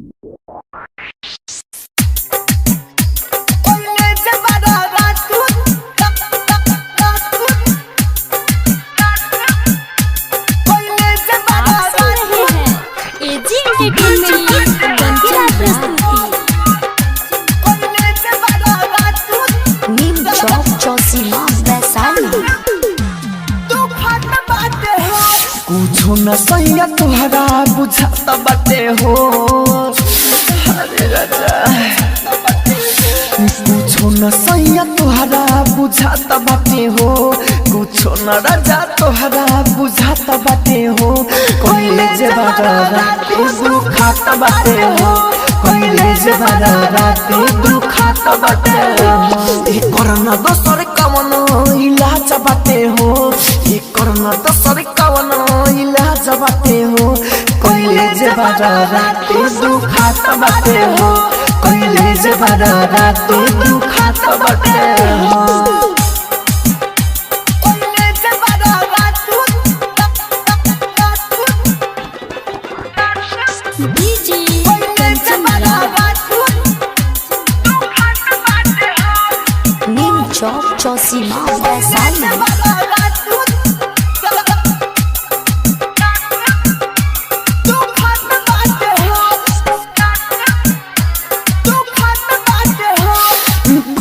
आप सुन रहे हैं एजी एंटरटेनमेंट की धमाकेदार प्रस्तुति। नीम चौक चौसीमा वैशाली। कुछो न सैया तुहरा बुझाता बाटे हो। अरे राजा, कुछो न सैया तुहरा बुझाता बाटे हो। कुछो न राजा तुहरा बुझाता बाटे हो। कोइले जे बारा राते दुखाता बाटे हो। कोइले जे बारा राते दुखाता बाटे हो। ए करना दोसर कवन इलाज बाटे हो। ए करना दोसर कवन इलाज बाटे हो। कोइले जे बारा राते दुखाता बाटे हो। कोइले जे बारा राते दुखाता बाटे हो। डीजे कंचन राज। नीम चौक चौसीमा वैशाली।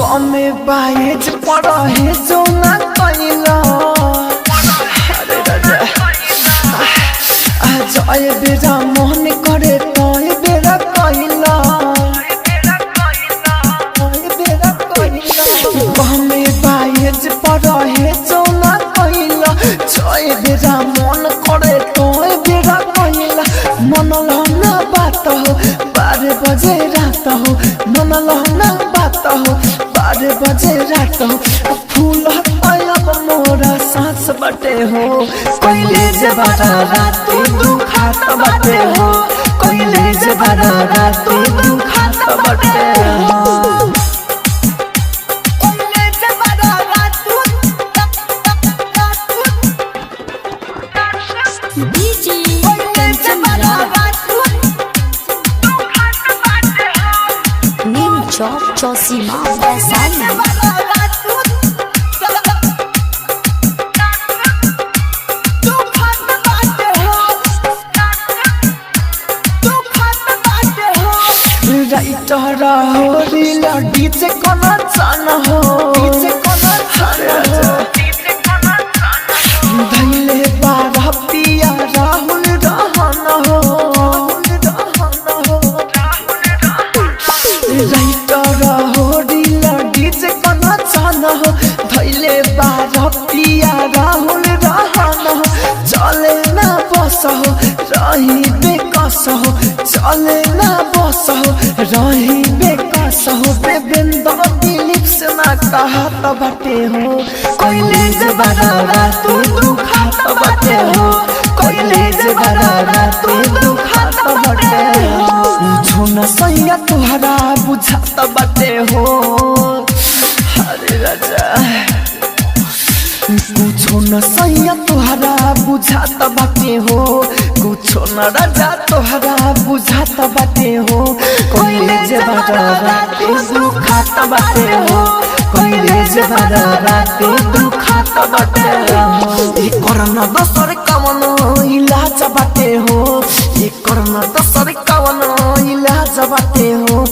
कमे बाएज पढ़े जो ना कैला। अरे राजा, आज आए बेरा मोहन करे तोय बेरा कैला। आए बेरा कैला। कमे बाएज पढ़े जो ना कैला। जय बेरा मन करे तोय बेरा कैला। मन ना बात हो 12 बजे रात हो। मन ना बात हो 12 बजे रात हो। फूल अब मोरा सांस बटे हो। कोइले जे बारा रात दुखात बटे हो। कोइले जे बारा रात दुखात बटे हो। डीजे कंचन राज। नीम चौक चौसीमा वैशाली। राइटर हो रीला डीजे कोना चान हो। डीजे कोना चान हो। धैले बारह पिया राहुल रहन हो। राइटर हो रीला डीजे कोना चान हो। धैले बारह पिया राहुल रहन हो। चले ना बस हो रही बेकस हो। चले ना बस हो रही बेकस हो। देवेंद्र दिलीप से ना कहत बाटे हो। कोइले जे बारा रात दुखात बाटे हो। कोइले जे बारा रात दुखात बाटे हो। कुछो न सैया तुहरा बुझात बाटे हो। अरे राजा, कुछो न सैया तुहरा बुझाता बाटे हो। कुछो न राजा तुहरा बुझाता बाटे हो। कोइले जे बारा राते दुखाता बाटे हो। कोइले जे बारा राते दुखाता बाटे हो। ए करना दोसर कवन इलाज बाटे हो। ए करना दोसर कवन इलाज बाटे हो।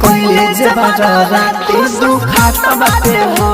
कोइले जे बारा राते दुखाता बाटे हो।